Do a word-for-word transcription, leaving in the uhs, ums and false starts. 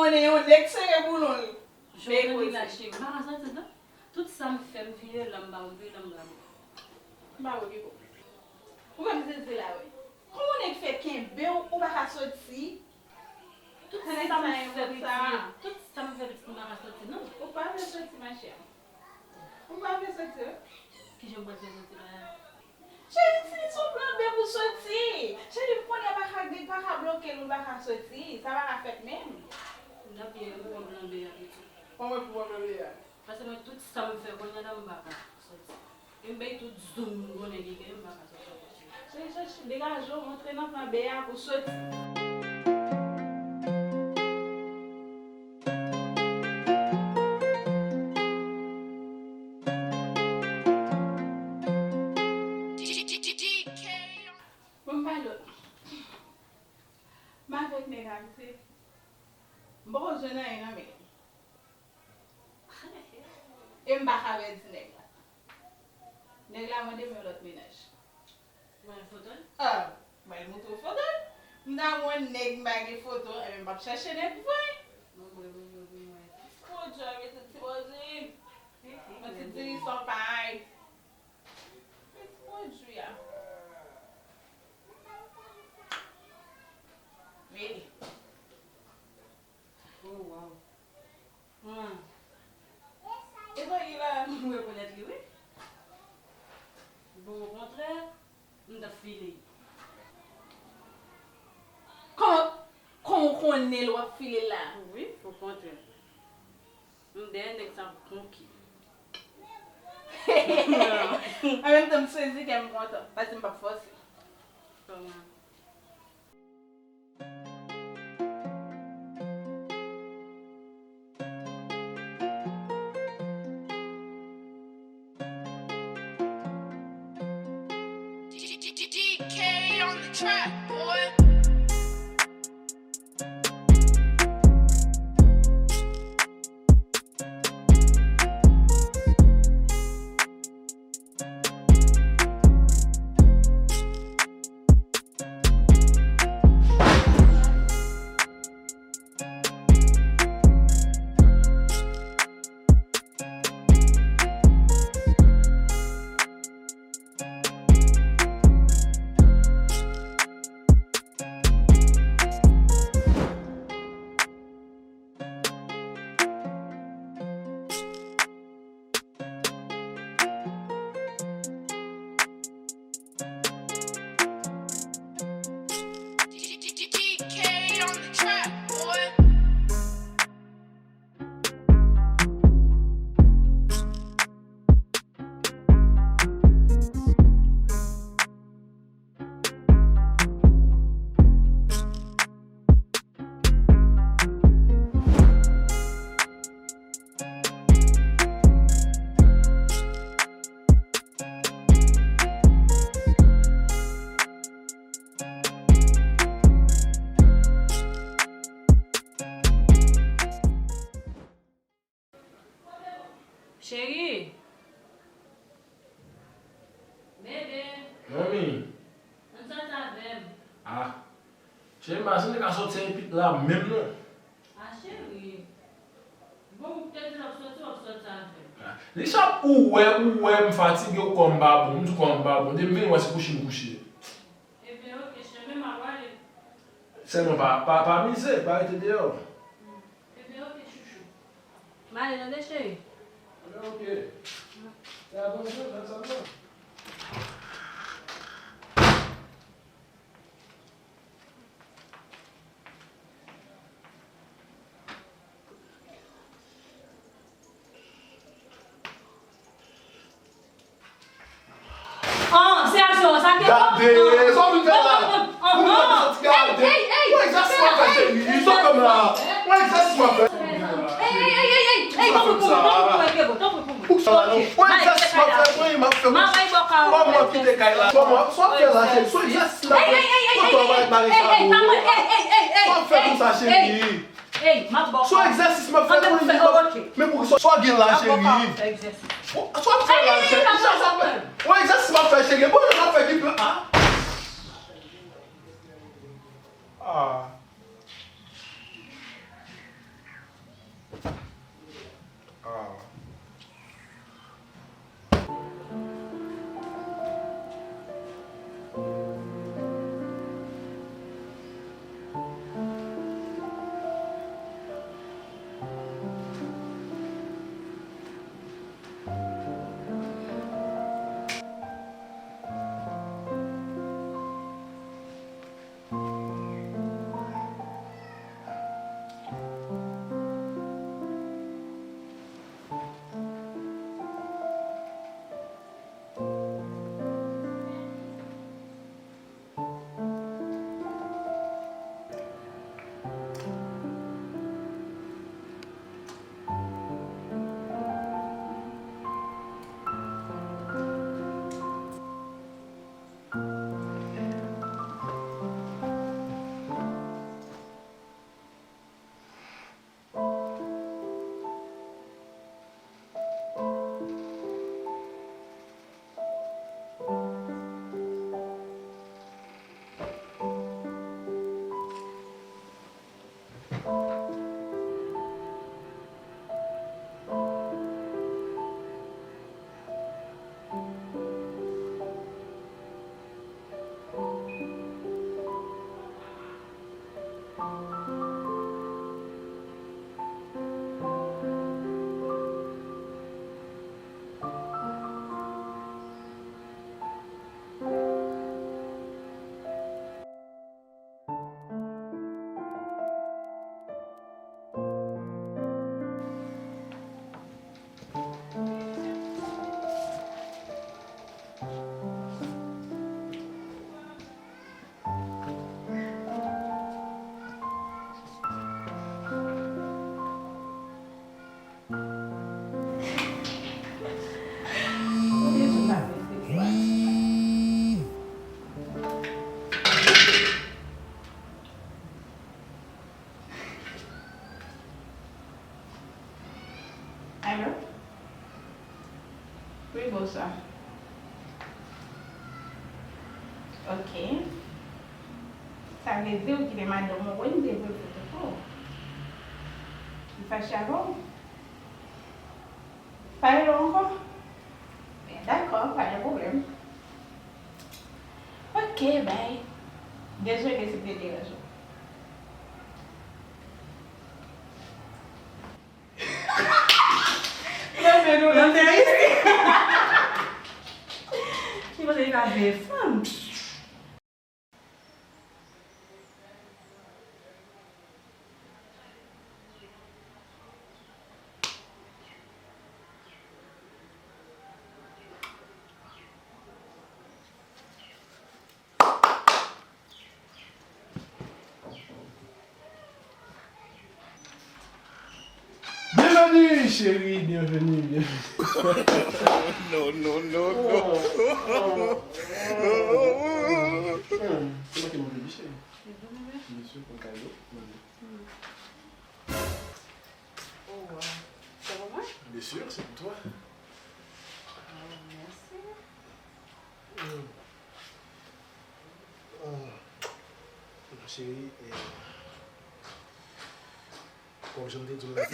Konnen yon nèg sere boulon l. Jovenina cheri, m pa ka soti non. Tout sa m fè, m vire la, m ba w, m vire la, m ba w. M ba w, Bibo. Ou menm zizi la, wi. Kòman yon nèg fè kenbe w, ou pa ka soti? Tout sa m fè, pitit, tout sa m fè, pitit, m pa ka soti non. Ou pa vle soti, ma chère. Ou pa vle soti, wi. Kijan m pral fè soti la? Cheri, si li se yon plan B pou soti. Cheri, m konnen pa ka, pa ka bloke l, ou pa ka soti. Sa pa ka fèt menm. N ap ye, m pran plan B a, pitit. Kòman pou pran plan B a? Paske mwen, tout sa m fè, kounye a la, m pa ka soti. E m bay tout zoom m konnen li gen, m pa ka soti ankò. Cheri, chèche, degaje w, antre nan plan B a pou soti. Bon, m pale w. M avèk nèg a, misye. M poko jwenn anyen nan men l. E m pa ka pèdi nèg la. Nèg la mande m yon lòt mennaj. Mwen foto l? Ah, mwen montre w foto l. M ta wè nèg m pa gen foto, enben m p ap chèche nèg vre. Mwen mwen mwen mwen mwen. Ti pwodui a mete ti pwodui. Mwen ti diri san pay. Mete ti pwodui a. Mete. Oh, wow. Hmm. E pa li la. M rekonèt li, wi. Bon, okontrè, m t ap file. Kòman, kòman w konnen l w ap file l la? Wi, okontrè. M dèyè nèg sa konki. An menm tan, m sezi, kè m kontan, paske m p ap fòse. Kòman? D K on the track, boy. Cheri. Bebe. Manmi. Ann sòti avè m. Ah. Cheri, m pa santi ka sòti epi la menm non. Ah, cheri. Bon, ou te di l ap sòti, w ap sòti avè m. Ah. Li sa ou wè, ou wè m fatige, ou kò m pa bon, m di kò m pa bon. Depi m vini, w wè se kouche m kouche. Ebyen, oke, cheri, men m ap ale. Sèlman pa, pa, pa mize, pa rete deyò. Ebyen, oke, chouchou. M ale tande, cheri. Ebyen, oke. Fè atansyon, fè sèlman. Ah, se aksyon sa ke. Gade, sa w vin fè la? Ou vin fè soti gade. Ou egzèsis m ap fè, cheri. Sa w fè m la? Ou egzèsis m ap fè. Ey, ey, ey, ey, ey, ey, tanpri pou mwen, tanpri pou mwen, tanpri pou mwen. Ou sa la non? Ou egzèsis m ap fè, mwen, m ap fè. Kòman w kite kay la? Kòman? Sa w fè la, cheri? Sa w egzèsis m ap fè? Tonton, pa ret bagay sa yo. Sa w fè konsa, cheri? Ey, m ap ba w. Sa w egzèsis m ap fè, mwen, men pou sa w gen la, cheri? Sa w ap fè la, cheri? Sa w fè? Ou egzèsis m ap fè, cheri? Bon, jan m ap fè ki plan? Ah. Ah. Sa. Ok. Sa vle di ou kite madanm ou Wendy voye foto pou ou. Li fache avè w? Pa rele w ankò? Ben, dakò, pa gen pwoblèm. Ok, bay. Dezole si m te deranje w. Nan men nou, nan men isi. Li panse li ka veye fanm. Bienvenue, chérie, bienvenue, bienvenue. Non, non, non, non. Hmm, se mwen ki mande li, cheri. Mesye, pou kay yo, mande. Oh, wow. C'est pour moi? Bien sûr, c'est pour toi. Oh, merci. Hmm. Ah, ma chérie, eh, kòm jan m te di w la.